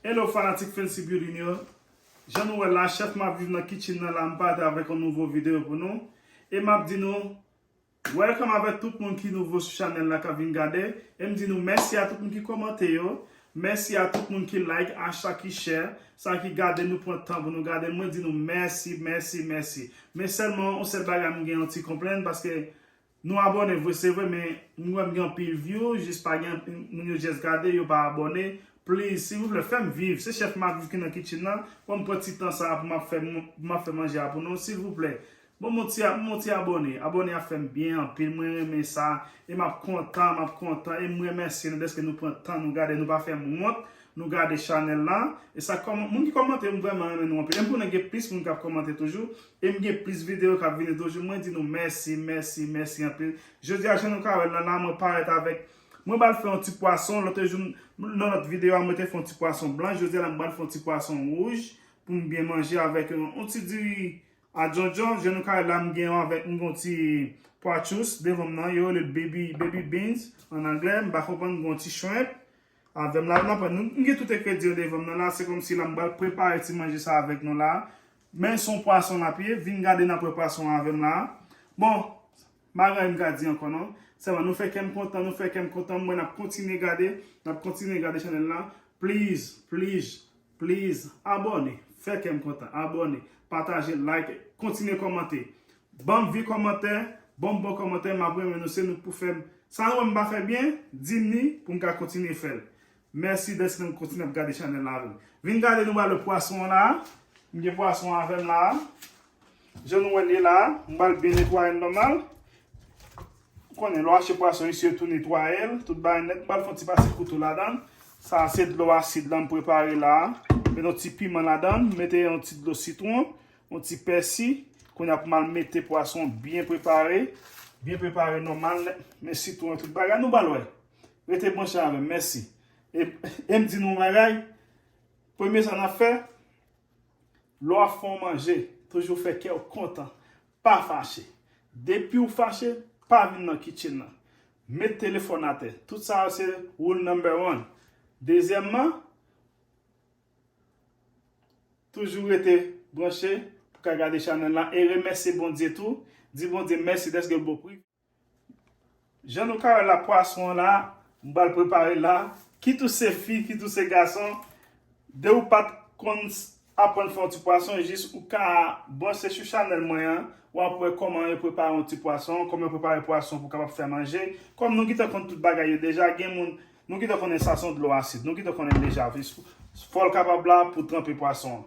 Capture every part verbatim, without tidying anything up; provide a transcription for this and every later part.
Hello fanatik Fancy Beauty yo. Jan nou wè la, chèf m ap viv nan kitchen nan la, m parèt avèk yon nouvo videyo pou nou. E m ap di nou, welcome avèk tout moun ki nouvo sou chanèl la, k ap vin gade. E m di nou mèsi a tout moun ki kòmante yo. Mèsi a tout moun ki like, a chak ki share. Sa ki gade, nou pran tan pou nou gade. Mwen di nou mèsi, mèsi, mèsi. Men sèlman, yon sèl bagay m gen yon ti konplenn, paske nou abòne vre, se vre, men m wè m gen anpil view, jis pa gen moun yo just gade, yo pa abòne. Please, silvouplè, fè m viv. Se chèf m ap viv ki nan kitchen nan. Fò m pran ti tan sa a pou m ap fè, pou m ap fè manje a pou nou, silvouplè. Bon, mon ti, mon ti abòne. Abòne a fè m byen anpil. Mwen renmen sa. E m ap kontan, m ap kontan. E m remèsye nou dèske nou pran tan, nou gade, nou pa fè m wont. Nou gade chanèl la. E sa kòman, moun ki kòmante, m vrèman renmen nou anpil. E m konnen gen plis moun k ap kòmante toujou. E m gen plis videyo k ap vini toujou. Mwen di nou mèsi, mèsi, mèsi anpil. Jodi a, jan nou ka wè l nan la, mwen parèt avèk, mwen pral fè yon ti pwason. Lòt jou, nan lòt videyo a, mwen te fè yon ti pwason blan. Jodi a la, mwen pral fè yon ti pwason wouj pou m byen manje avèk yon, yon ti diri a djondjon. Jan nou ka wè la, m gen yon avèk, m gen yon ti pwa tchous devan m nan. Yo rele l baby, baby beans an anglè. M pa konprann, m gen yon ti shrimp avè m la. N ap wè, nou, m gen tout engredyan yo devan m nan la. Se kòmsi la, m pral prepare ti manje sa avèk nou la. Men se yon pwason l ap ye. Vin gade nan pwen pwason an avè m la. Bon, m pa gen anyen m ka di ankò non. Sèlman nou fè kè m kontan, nou fè kè m kontan. Mwen n ap kontinye gade, n ap kontinye gade chanèl la. Please, please, please, abòne. Fè kè m kontan. Abòne, pataje, like, kontinye kòmante. Ban m vye kòmantè, ban m bon kòmantè, m ap renmen nou, se nou k pou fè m. Sa nou wè m pa fè byen, di m li pou m ka kontinye fè l. Mèsi dèske nou kontinye ap gade chanèl la avè m. Vin gade nou pral wè pwason an la. M gen pwason an avè m la. Jan nou wè l ye la, m pral byen netwaye l nòmal. Ou konnen, lè w achte pwason isi, yo tou netwaye l, tout bagay nèt. M pral fè yon ti pase kouto ladan l. Sa a se dlo asid la m prepare la. Mete yon ti piman ladan l, mete yon ti dlo sitwon, yon ti pèsi. Kounye a pou m al mete pwason byen prepare. Byen prepare nòmal nèt. Men sitwon, tout bagay, nou pral wè. Rete branche avè m, mèsi. E, e m di nou yon bagay, premye sa n ap fè, lè w ap fè yon manje, toujou fè kè w kontan. Pa fache. Depi w fache, pa vin nan kitchen nan. Met telefòn atè. Tout sa yo se rule number one. Dezyèmman, toujou rete branche pou ka gade chanèl la e remèsye Bondye tou. Di Bondye mèsi dèske l ba w privilèj. Jan nou ka wè la, pwason an la, m pral prepare la. Kit ou se fi, kit ou se gason, de ou pa t konn s- aprann fè yon ti pwason, jis ou ka branche sou chanèl mwen an, w ap wè kòman yo prepare yon ti pwason, kòman yo prepare pwason pou kapab fè manje. Kòm nou gentan konn tout bagay yo deja, gen moun, nou gentan konnen sa se yon dlo asid, nou gentan konnen l deja, fò l kapab la pou tranpe pwason an.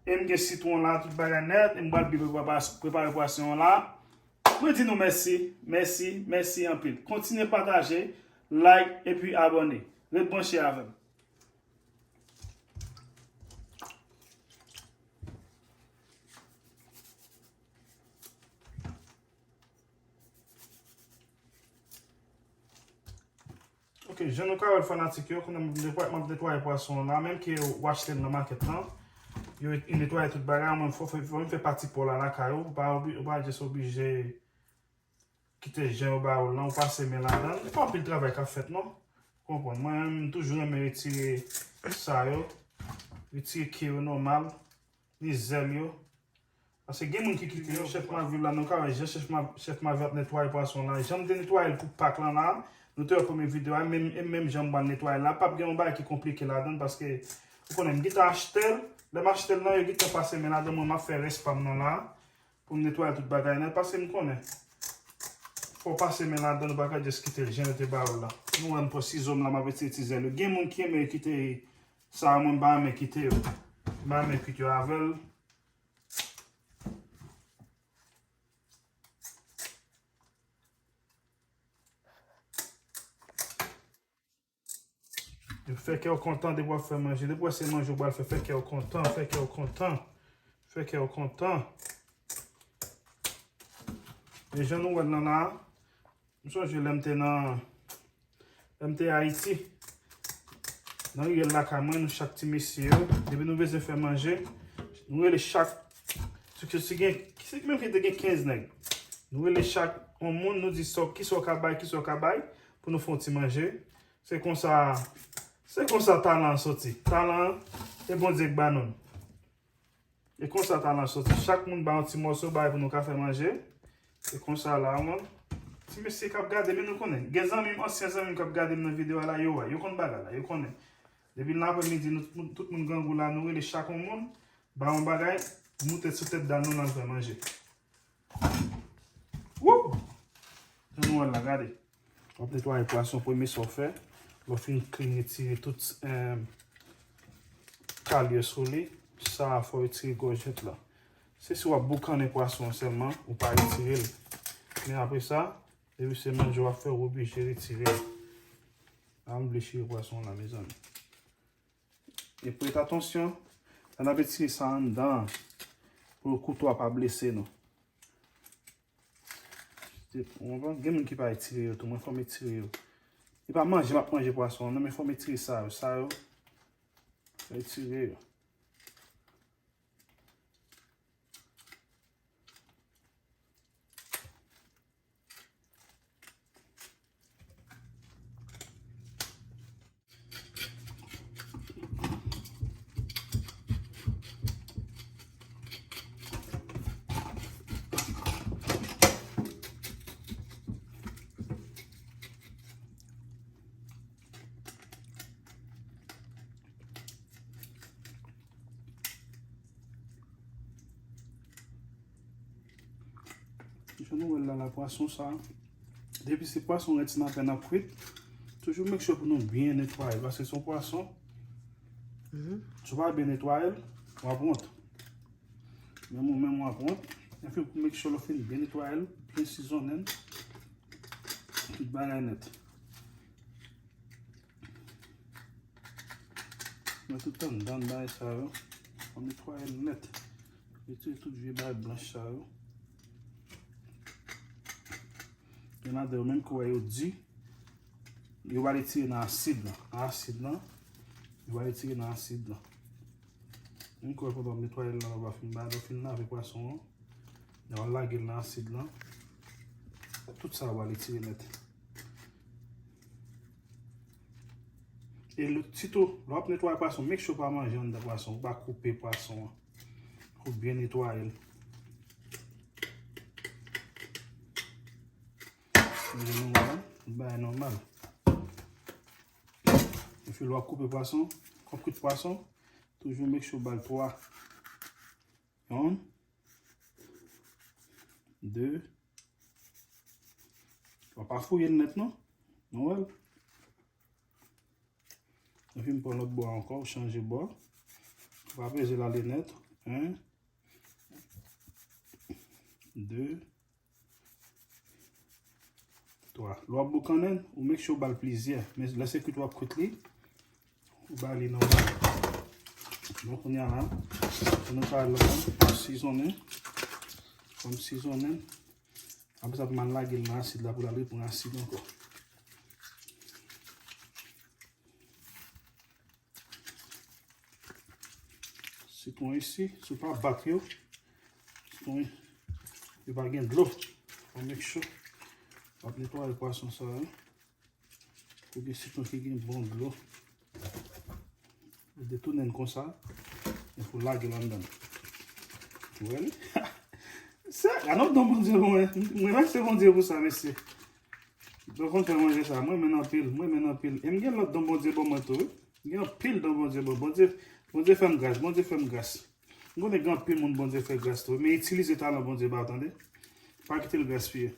E m gen sitwon la, tout bagay nèt, e m pral byen prepare, prepare pwason an la. Mwen di nou mèsi, mèsi, mèsi anpil. Kontinye pataje, like, epi abòne. Ret branche avè m. Ok, jan nou ka wè l fanatik yo, kounye a m ap netwaye, m ap netwaye pwason an la, menm ke w achte l nan makèt lan, yo, yo netwaye tout bagay, mwen fò, fò, fò m fè pati pa w la lakay ou, ou pa obli-, ou pa just oblije kite jan yo ba ou l lan, ou pase men ladan l. E pa anpil travay k ap fèt non. Ou konprann, mwen menm, m toujou renmen retire sa yo, retire ke yo nòmal, ni zèl yo. Paske gen moun ki kite yo. Chèf Mavil la, nou ka wè jan chèf Ma-, chèf Mavil ap netwaye pwason la. Jan m te netwaye l pou Pak lan la, nou te wè premye videyo a, menm, e menm jan m pral netwaye l la. P ap gen yon bagay ki konplike ladan l, paske ou konnen, m gentan achte l. Lè m achte l lan, yo gentan pase men ladan mwen, m ap fè rès pa m nan la, pou m netwaye tout bagay nèt, paske m konnen. Fò w pase men ladan l, ou pa ka just kite l jan yo te ba ou l la. Nou wè m pran sizo m la, m ap retire ti zèl yo. Gen moun ki renmen kite sa, mwen m pa renmen kite yo. M pa renmen kwit yo avè l. Fè kè w kontan depi w ap fè manje. Depi w wè se manje w pral fè, fè kè w kontan, fè kè w kontan. Fè kè w kontan. E jan nou wè l nan la, m sonje lè m te nan, lè m te Ayiti, nan riyèl lakay mwen, nou chak ti mesye yo, depi nou bezwen fè manje, nou rele chak, si, si gen, si, menm ki te gen kenz nèg, nou rele chak yon moun, nou di sa, kisa w ka bay, kisa w ka bay, pou nou fè yon ti manje. Se konsa, se konsa talan an soti. Talan an, E Bondye k ba nou l. E konsa talan soti. Chak moun ba yon ti mòso bay pou nou ka fè manje. E konsa la, mwen. Ti mesye k ap gade, men nou konnen. Gen zanmi m, ansyen zanmi m k ap gade m nan videyo a la, yo wè. Yo konn bagay la, yo konnen. Depi nan aprèmidi, nou, tout moun, tout moun grangou la, nou rele chak yon moun, ba yon bagay, moute sou tèt dam nou, n al fè manje. Woup! Jan nou wè l la, gade. W ap netwaye pwason, premye sa w fè, lè w fin klin retire tout, em, kal yo sou li, sa a fò w retire gòjèt la. Se si w ap boukannen pwason an sèlman, ou pa retire l. Men apre sa, depi se manje w ap fè, ou oblije retire l. A, m bliye chire pwason an la, mezanmi. E prete atansyon, lè n ap etire sa anndan an, pou kouto a pa blese nou. Ou konprann? Gen moun ki pa etire yo tou, mwen fò m etire yo. E pa manje m ap manje pwason an, non, men fò m etire sa yo, sa yo, fò etire yo. Jan nou wè l la, la pwason sa, depi se pwason rèd snapper n ap kwit, toujou make sure pou nou byen netwaye l, paske se yon pwason, si w pa byen netwaye l, w ap wont. Menm ou menm w ap wont. Epi pou make sure lè w fin byen netwaye l, byen sizonnen l, tout bagay nèt. Mwen tout anndan bagay sa yo. Fò m netwaye l nèt. Retire tout vye bagay blanch sa yo. Gen ladan yo menm ki wè yo di. Yo va retire nan asid lan. Asid lan. Yo va retire nan asid lan. Menm ki wè pandan w ap netwaye l la, w va fin ba, w fin lave pwason an. Lè w lage l nan asid lan. Tout sa yo va retire nèt. E sitou, lè w ap netwaye pwason, make sure w pa manje anndan pwason, ou pa koupe pwason an. Ou byen netwaye l. Manje nòmal, bagay nòmal. Epi lè w ap koupe pwason, w ap kwit pwason, toujou make sure w ba l twa. Yon, de. W ap pa fouye l nèt non. Nou wè l. Epi m pran lòt bò a ankò, ou chanje bò. Ou pa peze l ale nèt. En, de, twa. Lè w ap boukannen, ou make sure w ba l plizyè. Men lè se kwit w ap kwit li, ou ba li nòmal. Bon, kounye a la, kounye a la, m sizonnen. Fò m sizonnen. Apre sa, pou m al lage l nan asid la, pou l al reprann asid ankò. Sitwon isi, si w pa bat yo, sitwon yo pa gen dlo. Fò make sure w ap netwaye pwason sa yo. Pou gen sitwon ki gen bon dlo. Ou detounen l konsa, epi w lage l anndan. Ou wè li? Se, gade yon don Bondye ban mwen. Mwen remèsye Bondye pou sa, mesye. Donk, konn fè manje sa, mwen renmen l anpil, mwen renmen l anpil. E m gen lòt don Bondye ban mwen tou, wi. M gen anpil don Bondye ban. Bondye, Bondye fè m gras, Bondye fè m gras. M konnen gen anpil moun Bondye fè gras tou, men itilize talan Bondye ba w, tande. Pa kite l gaspiye.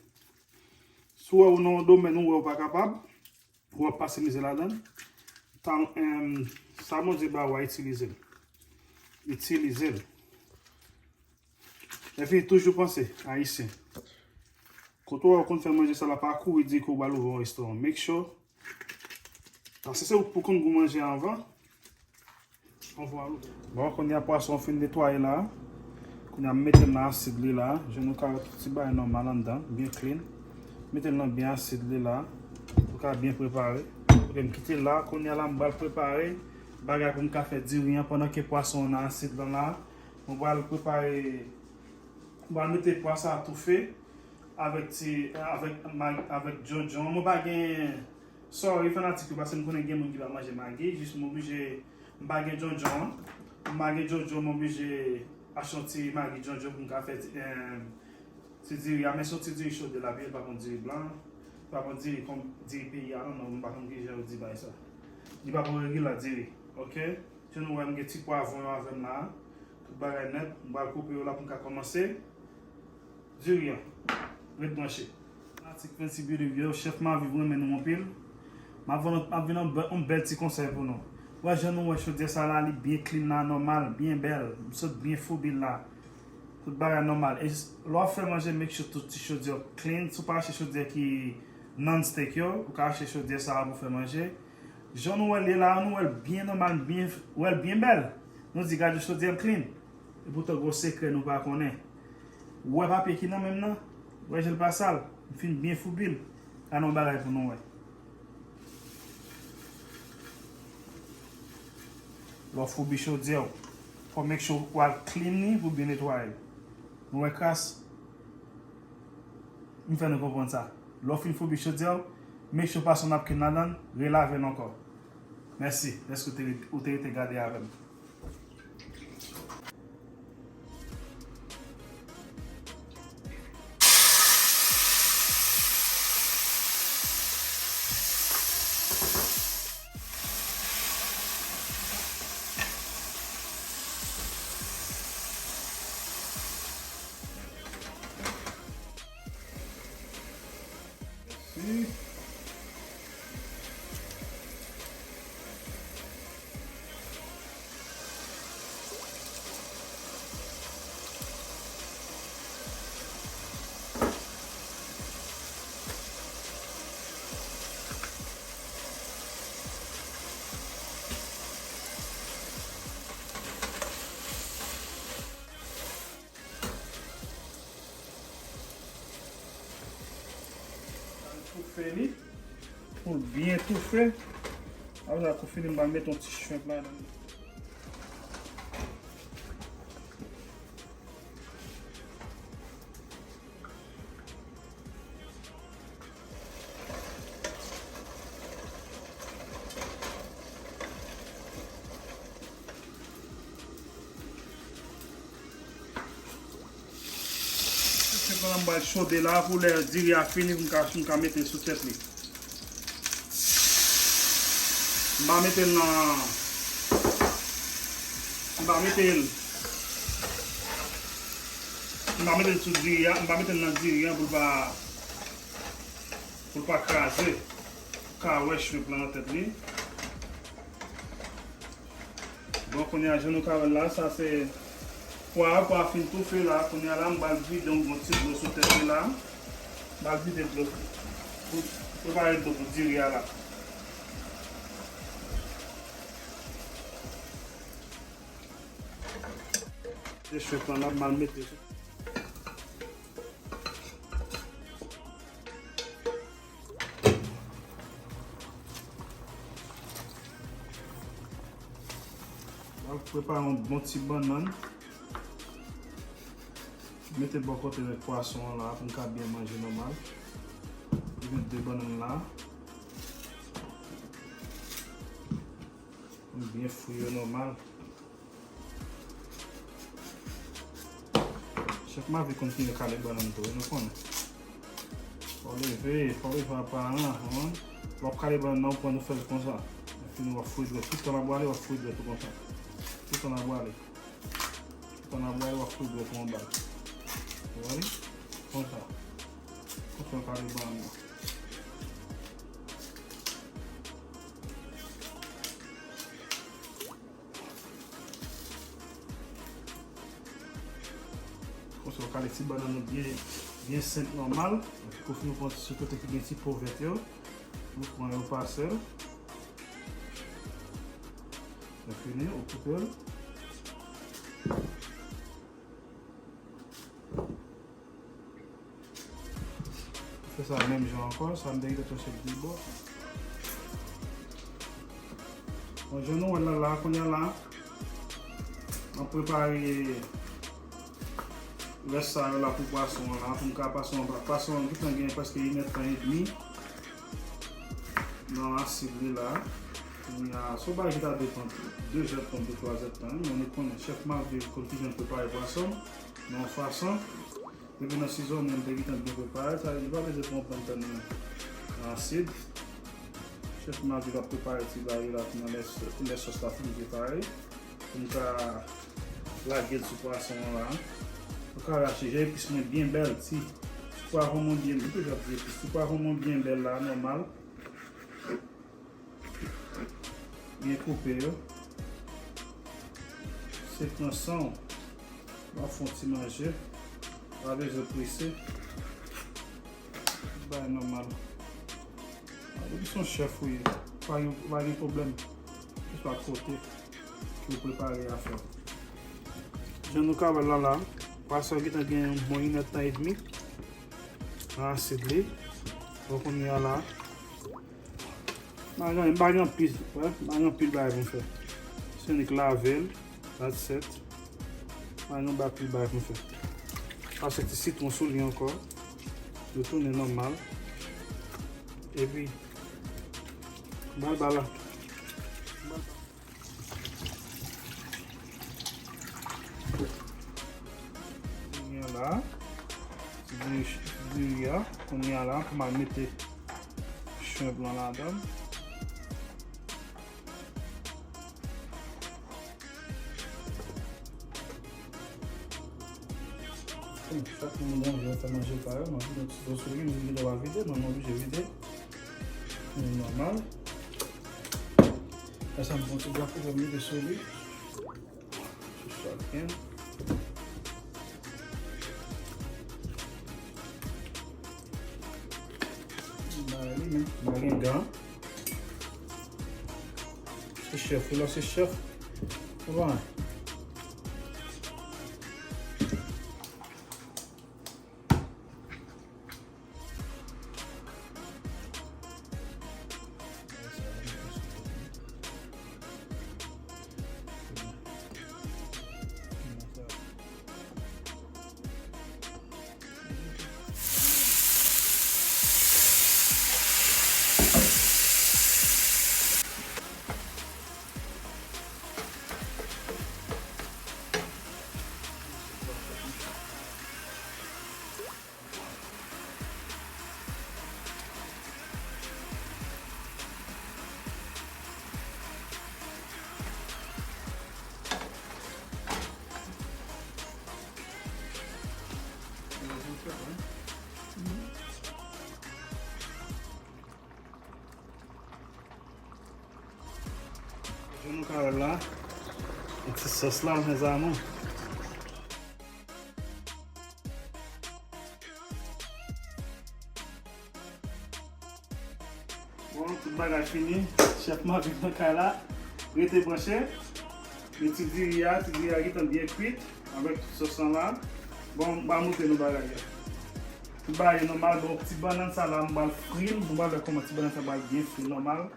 Si w wè w nan yon domèn ou wè w pa kapab, w ap pase mizè ladan l, tan, em, sa Bondye ba w a, itilize l. Itilize l. Epi toujou panse, Ayisyen. Kote w wè w konn fè manje sa la, pa kouri di ke w pral ouvri yon restoran. Make sure. Paske se ou k pou konn gou manje a anvan. Bon, kounye a pwason fin netwaye la. Kounye a m mete l nan asid li la. Jan nou ka wè tout ti bagay nòmal anndan, byen clean. Mete l nan byen asid li la. Pou ka byen prepare. Ok, m kite l la. Kounye a la, m pral prepare bagay pou m ka fè diri an pandan ke pwason an nan asid lan la. Mwen pral prepare, mwen pral mete pwa sa a toufe avèk ti, avèk, avèk djondjon. Mwen pa gen, sorry fanatik yo, paske m konnen gen moun ki pa manje magi, jis m oblije M pa gen djondjon an. M pa gen djondjon, m oblije achte yon ti magi djondjon pou m ka fè ti, eh, ti diri a. Men se yon ti diri chode l ap ye, li pa konn diri blan. Li pa konn diri kòm diri peyi a, non, non, m pa konn kijan yo di bagay sa. Li pa konn regila diri, oke? Jan nou wè, m gen ti pwavwon yo avè m la. Tout bagay nèt. M pral koupe yo la pou m ka kòmanse. Diri an. Ret branche. Fanatik Fancy Beauty View, chèf Maviv renmen nou anpil. M ap vin, m ap vin yon bè-, yon bèl ti konsèy pou nou. Wè jan nou wè chodyè sa la, li byen clean la, nòmal, byen bèl. M sot byen foubi l la. Tout bagay nòmal. E s-, lè w ap fè manje, make sure tout ti chodyè w clean. Si w pa achte chodyè ki non-stick yo, ou ka achte chodyè sa a pou fè manje. Jan nou wè l ye la, nou wè l byen nòmal, byen, wè l byen bèl. Nou di, "Gade chodyè m clean." Epoutan, gwo sekrè nou pa konnen. Ou wè papye ki nan men m nan? Ou wè jan l pa sal? M fin byen foubi l. Gade yon bagay pou nou wè. Lè w foubi chodyè w, fò make sure w al clean li pou byen netwaye l. Nou wè kras? M fè nou konprann sa. Lè w fin foubi chodyè w, make sure w pase yon napkin ladan l, relave l ankò. Mèsi dèske w te, ou te rete gade avè m. Toufe li pou l byen toufe. Apre sa, kou fini, m va mete yon ti shrimp ladan. Shrimp lan m pral chode la pou lè diri a fini pou m ka, pou m ka mete l sou tèt li. M pa mete l nan, m pa mete l, m pa mete l sou diri a, m pa mete l nan diri a pou l pa, pou l pa kraze. Ou ka wè shrimp lan nan tèt li. Bon, kounye a, jan nou ka wè l la, sa se pwa a, pwa a fin toufe la. Kounye a la, m pral vide yon bon ti dlo sou tèt li la. M pral vide dlo pou prepare dlo pou diri a la. Te shrimp lan la, m al mete sou. M ap prepare yon bon ti bannann. Mete bò kote pwason an la pou m ka byen manje nòmal. Li gen de bannann la. Pou m byen fri yo nòmal. Chèf Mavi konn fini kale bannann tou, wi, nou konnen. Fò leve, fò leve aparan, konprann? Lè w ap kale bannann nan, ou pran, ou fè l konsa. Lè fini, w ap fri dwèt. Tout tan l ap bwale, w ap fri dwèt ou konsa. Tout tan l ap bwale. Tout tan l ap bwale, w ap fri dwèt ou anba. Ou wè li? Konsa. Konsa w kale bannann nan. Konsa, w kale ti bannann nou byen, byen senp, nòmal. Epi, kou fini, w pran ti sou kote ki gen ti po vèt yo. Nou pran yo pase l. Lè fini, ou koupe l. Fè sa menm jan ankò, sa m te gentan fè de bò. Bon, jan nou wè l la, la, kounye a la, m ap prepare rès sa yo la pou pwason an la, pou m ka pwason an, pwason an gentan gen prèske inèdtan edmi nan asid li la. Kounye a, se yon bagay ki ta depann de zèdtan, de twa zèdtan, men nou konnen chèf Malvi konn kijan l prepare pwason nan yon fason. Depi nan sizonnen, m te gentan byen prepare, sa vle di, pa bezwen pran pantan nan, nan asid. Chèf Malvi ap prepare ti bagay la nan lè, lè sòs la fin prepare. Pou m ka lage l sou pwason an la. Ou ka rache, jan epis mwen byen bèl, ti, ti pwavwon mwen byen, m toujou ap di epis, ti pwavwon mwen byen bèl la, nòmal. Byen koupe yo. Se pran san w. W ap fè yon ti manje. Pa bezwen prese. Bay nòmal. Depi se yon chèf ou ye, pa gen, pa gen pwoblèm. Jis pa kote pou prepare afè w. Jan nou ka wè l la, la, pwason an gentan gen yon bon inèdtan edmi nan asid li. Bon, kounye a la, m pa gen, m pa gen anpil, wè, m pa gen anpil bagay pou m fè. Se nik lave l, that's it. M pa gen anpil bagay pou m fè. Pase ti sitwon sou li ankò. Yo tounen nòmal. Epi, bal bal la. Kounye a la, ti diri, diri a, kounye a la, pou m al mete shrimp lan ladan l. Bon, chak moun gon jan fè manje pa yo, m ap vin yon ti bò sou li, moun gen dwa pa vide, men m oblije vide. Li nòmal. Lè sa m pran ti bwa pou m mete sou li. Sou sa byen. M pa li menm, m pa gen gan. Se chèf, ou la se chèf. Ou konprann? Jan nou ka wè l la, yon ti sòs la, mezanmi. Bon, tout bagay fini. Chèf Maverick nan kay la. Rete branche. Men ti diri a, ti diri a gentan byen kwit avèk tout sòs lan la. Bon, m va montre nou bagay yo. Tout bagay yo nòmal. Bon, ti bannann sa la, m pral fri l. Nou pral wè kòman ti bannann sa pral byen fri nòmal.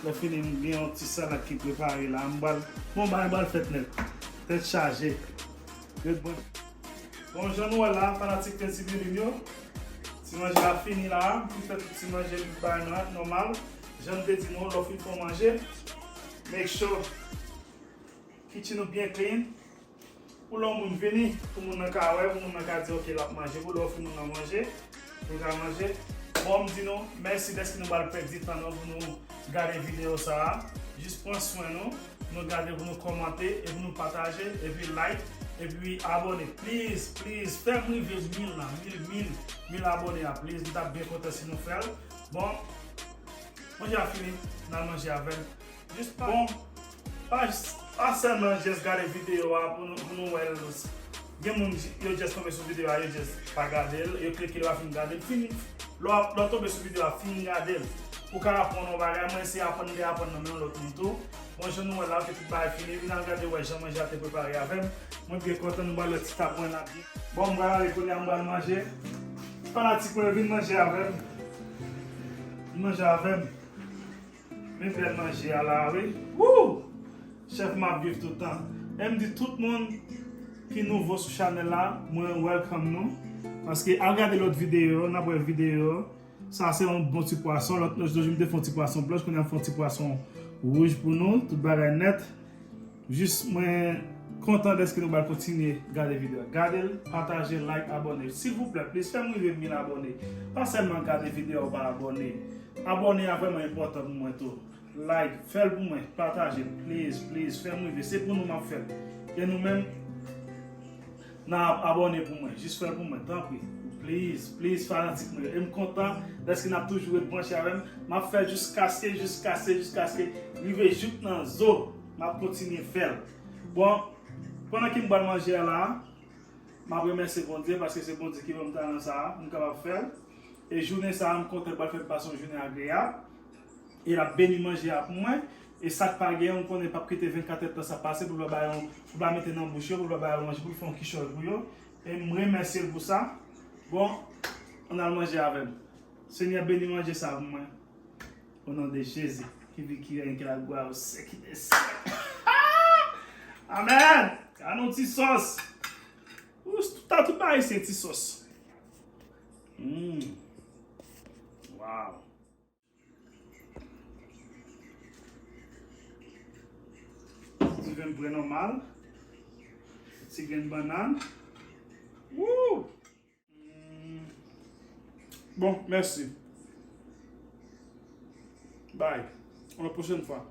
Lè fini, m gen yon ti salad ki prepare la. M pral, bon, bagay pral fèt nèt. Tèt chaje. Ret branche. Bon, jan nou wè la, fanatik Tennessee Building yo, ti manje a fini la, m fin fè tout ti manje m bay nan nòmal. Jan m te di nou, lè w fin fè yon manje, make sure kitchen ou byen clean. Pou lè yon moun vini, pou moun nan ka wè, pou moun nan ka di, "Ok, l ap manje." Pou lè w fin moun nan manje, pou l ka manje. Bon, m di nou, mèsi dèske nou pral pèdi tan nou pou nou gade videyo sa a. Jis pran swen nou. Nou gade pou nou kòmante, e pou nou pataje, epi like, epi abòne. Please, please, fè m rive mil la, mil, mil, mil abòne a, please. M t ap byen kontan si nou fè l. Bon, manje a fini, n al manje avè l. Jis pa, bon, pa, pa sèlman jis gade videyo a pou nou, pou nou wè l. Gen moun, yo jis tonbe sou videyo a, yo jis pa gade l, yo klike, yo pa fin gade l, fini. Lè w, lè w tonbe sou videyo a, fin gade l. Ou ka aprann yon bagay, mwen eseye aprann, m te aprann nan men yon lòt moun tou. Bon, jan nou wè la, ke tout bagay fini, vin al gade wè jan manje a te prepare avè m. Mwen byen kontan, nou pral wè ti tab mwen la byen. Bon, m pral ale kounye a, m pral manje. Fanatik mwen, vin manje avè m. Vin manje avè m. Men bèl manje a la, wi. Woo! Chèf m ap viv tout tan. E m di tout moun ki nouvo sou chanèl la, mwen welcome nou. Paske al gade lòt videyo, n ap wè videyo. Sa se yon bon ti pwason. Lòt, lòt jou m te fè yon ti pwason blanch, kounye a m fè yon ti pwason Wouj pou nou, tout bagay nèt. Jis mwen kontan dèske nou pral kontinye gade videyo a. Gade l, pataje, like, abòne. Silvouplè, please, fè m rive mil abòne. Pa sèlman gade videyo a, pa abòne. Abòne a vrèman enpòtan pou mwen tou. Like, fè l pou mwen, pataje l, please, please, fè m rive. Se pou nou m ap fè l. E nou menm, nan ap abòne pou mwen. Jis fè l pou mwen, tanpri. Please, please, fanatik mwen yo. E m kontan dèske n ap toujou ret branche avè m. M ap fè l jiskaske, jiskaske, jiskaske rive jouk nan zo. M ap kontinye fè l. Bon, pandan ke m pral manje a la, m ap remèsye Bondye paske se Bondye ki ban m talan sa a, pou m kapab fè l. E jounen sa a, m kontan pral fè m pase yon jounen agreyab. E l ap beni manje a pou mwen. E sa k pa gen, ou konnen, p ap kite vennkat èdtan sa pase pou l pa bay yon, pou l pa mete nan bouch yo, pou l pa bay yon manje, pou l fè yon kichòy pou yo. E m remèsye l pou sa. Bon, ann al manje avè m. Senyè, beni manje sa pou mwen. O non de Jezi, ki vi ki règne, ki la glwa o syèk de syèk. Amèn. Gade yon ti sòs. Ou, tout, tout bagay se ti sòs. Mm. Wow. Ti venbrè nòmal. Ti grenn bannann. Woo! Mm. Bon, mèsi. Bye. A la pwochèn fwa.